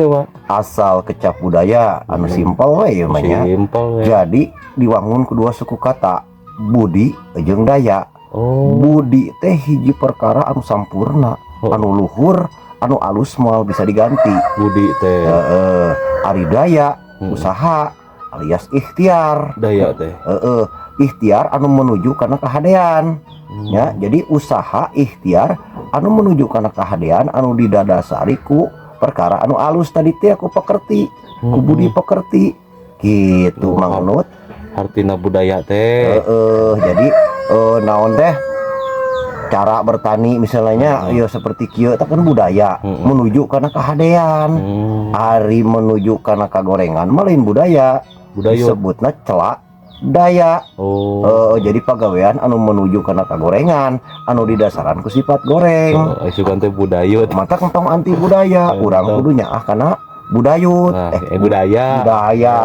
Teh, Pak? Asal kecap budaya anu simpel we ieu mah nya. Simpel we. Jadi diwangun kedua suku kata, budi jeung daya. Budi teh hiji perkara anu sampurna, anu luhur, anu alus, moal bisa diganti. Budi teh. Heeh, ari daya usaha alias ikhtiar. Daya teh. Heeh, ikhtiar anu menuju kana kahadean. Ya, jadi usaha ikhtiar anu menuju kana kahadean anu didadasari ku perkara anu alus tadi teh, ku pekerti, ku budi pekerti gitu. Mang Enut. Artina budaya teh. Heeh, jadi naon teh, cara bertani misalnya ya seperti kieu teh kan budaya menuju kana kahadean. Ari menuju kana kagorengan mah lain budaya. Budaya. Disebutna celak daya. Jadi pagawean anu menuju kana kagorengan anu didasaran ku sifat goreng. Oh, sugan teh budayut. Mata kentong anti budaya, urang Entong. Kudu nyaah kana budayut. Nah, budaya. Budaya.